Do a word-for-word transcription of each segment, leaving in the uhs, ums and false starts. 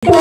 Ratu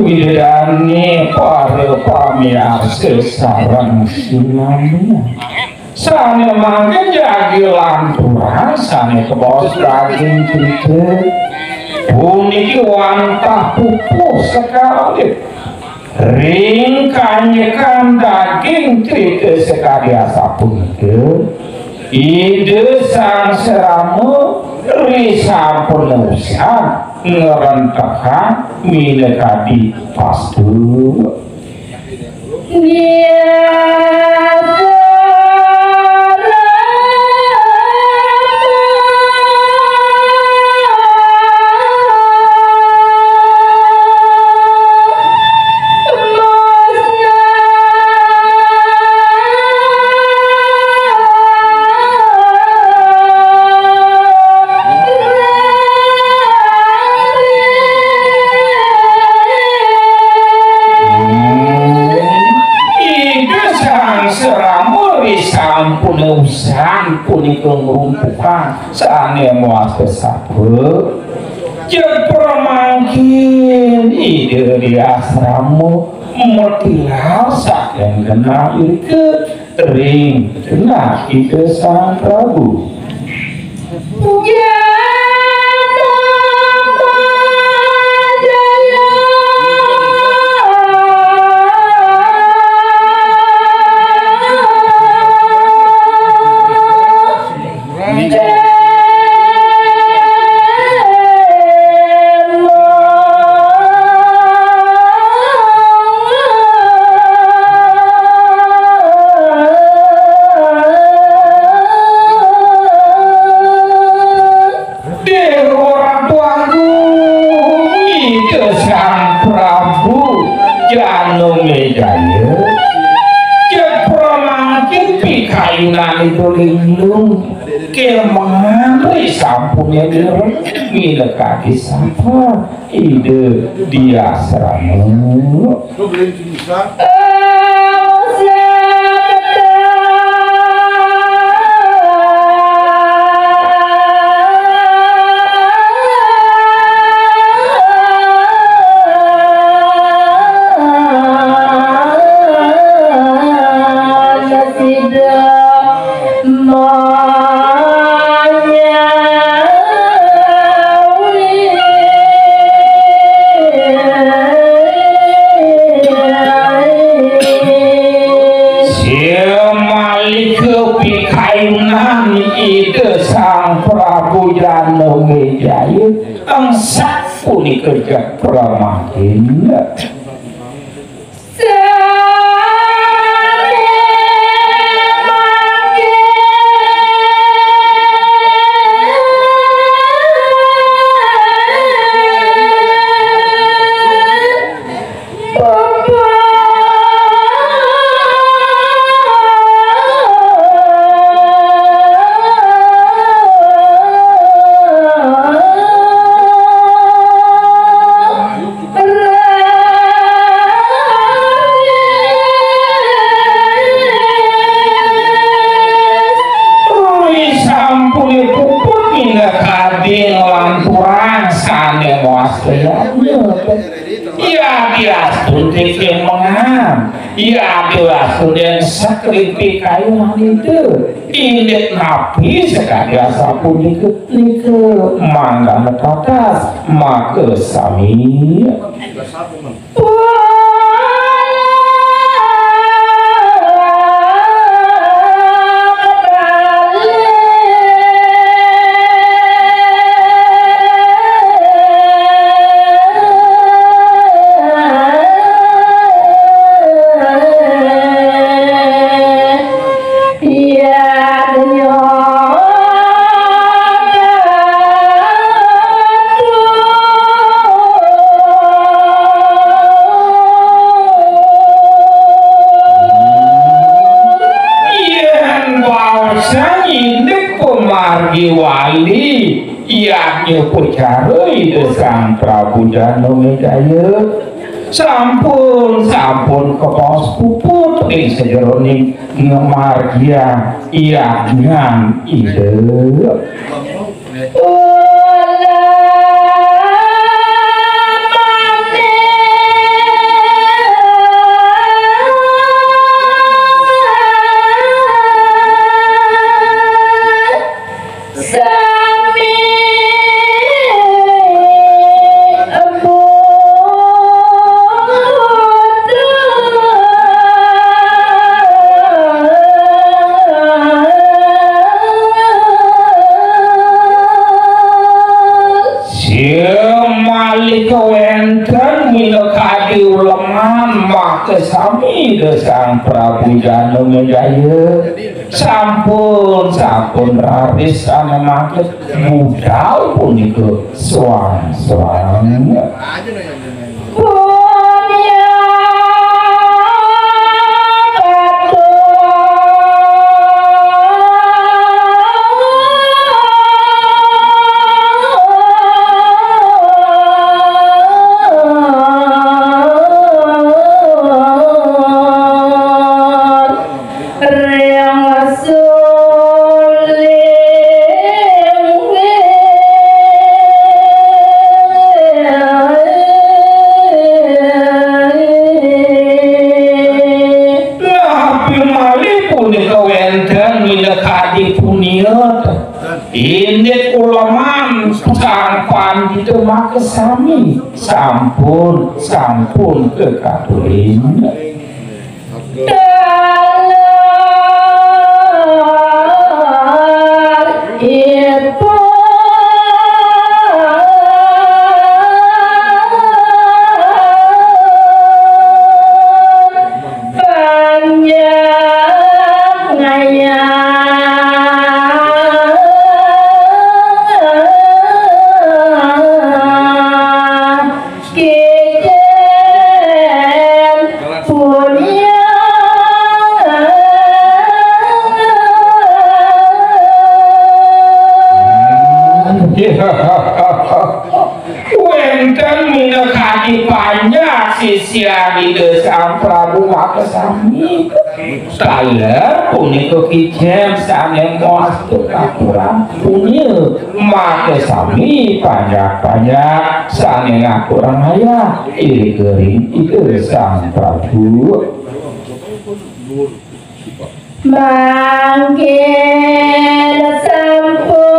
Ida Dané, para pamiarsa sareng sinamian. Sané mangkin jagi lanturang sané kabaos daging crita puniki wantah pupuh sekali. Ring kanjekan daging crita sakadi asapunika, Ida Sang Serama risampun usan ngrentehang minakadi pastu. Ida Sang Serama risampun usan punika ngrumpukan sané mawasta sapa. Jeg pramangkin Ida di asrama matilar saking genah irika ring genah Ida Sang Prabu. Déwa Ratu Agung, Ida Sang Prabu Janamejaya, jeg pramangkin pikayunan Ida linglung, kémangan risampun mireng minakadi sapa Ida di asrama. Malih pikayunan Ida Sang Prabu Janamejaya, engsek punika jeg pramangkin. Risampuné puput minakadi nglanturang sané mawasta. Yadiastun tiking mengan, yadiastun dén sakripi kayunan Ida. Indik napi sakadi asapunika, nika mangdana tatas makasami. Sang indik pamargi wali, yadnya pacara Ida Sang Prabu Janamejaya. Sampun, sampun kabaos puput ing sajeroning ngamargiang yadnyan Ida. Malih kawénten minakadi uleman makasami Ida Sang Prabu Janamejaya. Sampun, sampun raris sané mangke budal punika suang-suang. Napi malih punika wénten minakadi punia. Indik uleman Sang Pandita makasami sampun, sampun kakaturin. Wénten minakadi panjak sisian Ida Sang Prabu makasami. Taler punika kicén sané mawasta kakurang punia. Makasami panjak-panjak sané ngaturang ayah ring Ida Sang Prabu. Mangkin sampun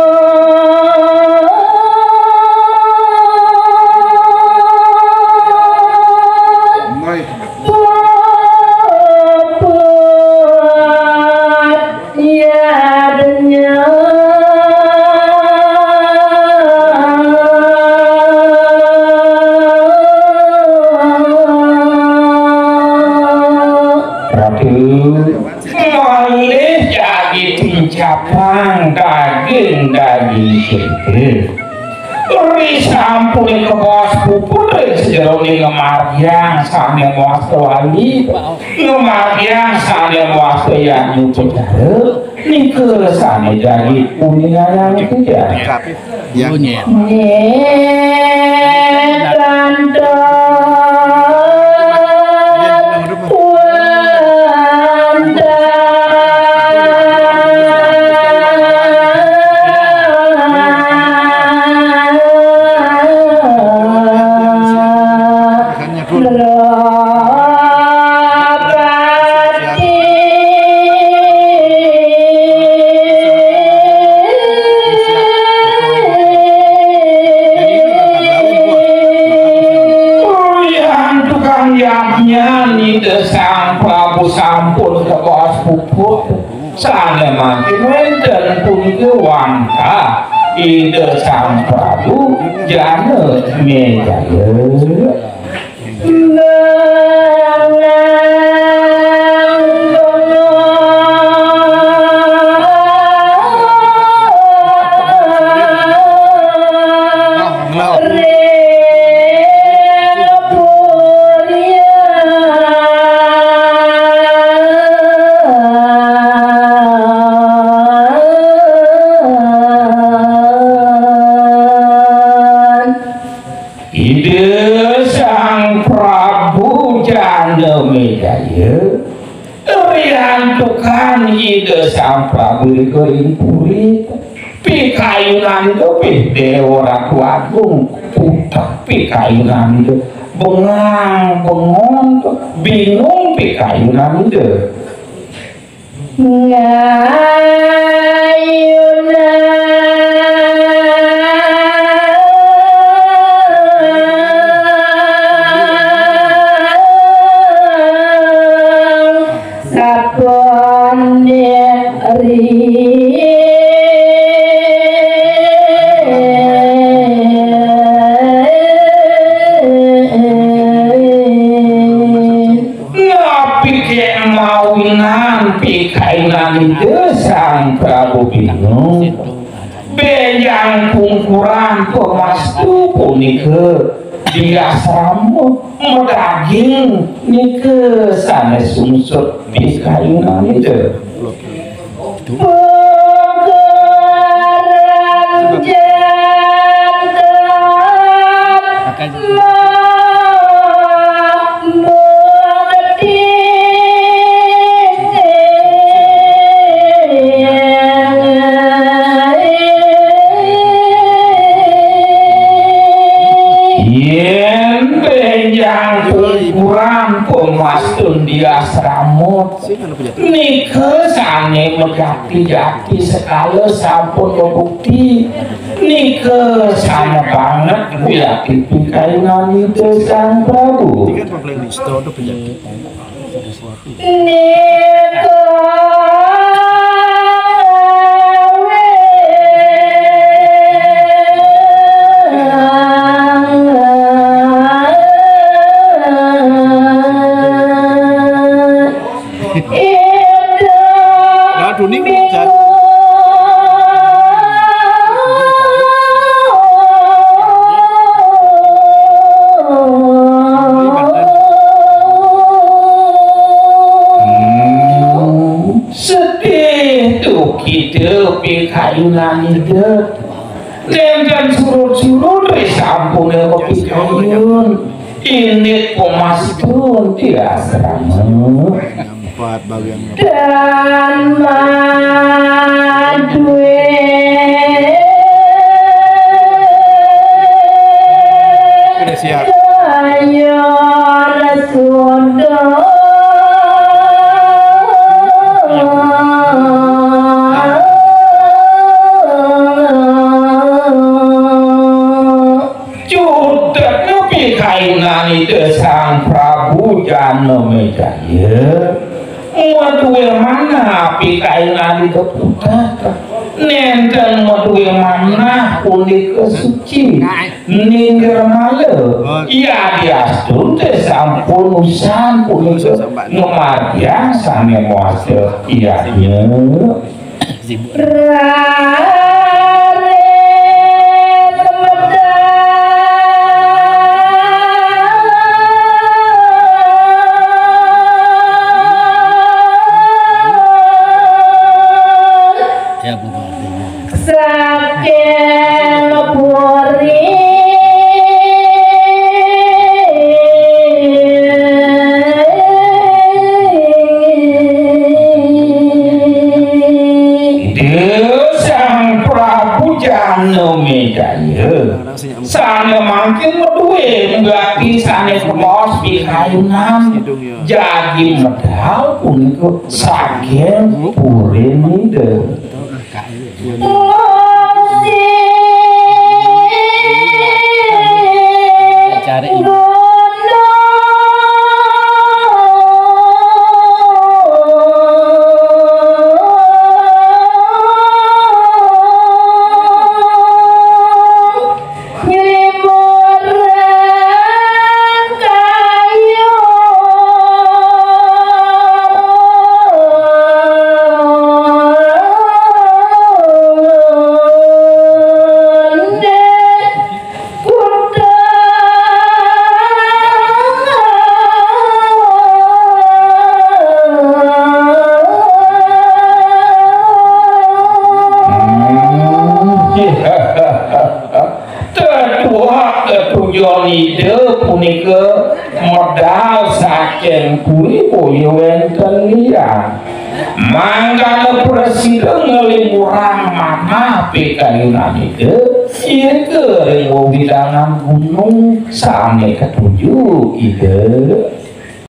puput yadnya. Ratu. Malih jagi tincapang daging-daging sirke. Risampuné kabaos puput ring sajeroning ngamargiang sané mawasta wali, ngamargiang sané mawasta yadnya upacara, nika sané jagi uningayang titiang. Iya. Bunyi. Riantukan yadnyan Ida Sang Prabu sampun kabaos puput. Sané mangkin wénten punika wantah Ida Sang Prabu Janamejaya. Sang Prabu Rika ing puri. Pikayunan Ida, pih Déwa Ratu Agung, putek pikayunan Ida. Bengang, bengon, bingung pikayunan Ida. Ngayunan sapunika ri. Napi ké mawinan pikayunan Ida Sang Prabu bingung? Bénjang pungkuran pamastu punika di asrama madaging nika sané sungsut pikayunan Ida. Pungkuran janten Yén bénjang pungkuran pamastun di asrama, nika sané majati-jati sekala sampun kabukti. Nika sané banget wiakti pikayunan Ida Sang Prabu. Nika Lah, Doni mau cari. Hmm, sedih tuh kita pikayunan Ida. Nénten surut-surut ri sampun pikayun. Indik pamastun di asrama. Empat bagian. Dan madué. Sudah siap. Daya suda. Cudetna pikayunan Ida Sang Prabu Janamejaya. Madué manah pikayunan Ida putet. Nénten madué manah punika suci. Ninggermala. Yadiastun té sampun usan punika ngamargiang sané mawasta yadnya. Raris medal saking puri. Ida Sang Prabu Janamejaya sané mangkin madué gati sané kemaos pikayunan. Jagi medal punika saking purin Ida. Cari. Nyelimuran kayu. Ndek kuda. Tetuhak tetujon Ida punika medal saking puri boya wénten lian. Mangkana prasida ngeling urang manah pikayunan Ida, irika ring wewidangan gunung sane katuju Ida.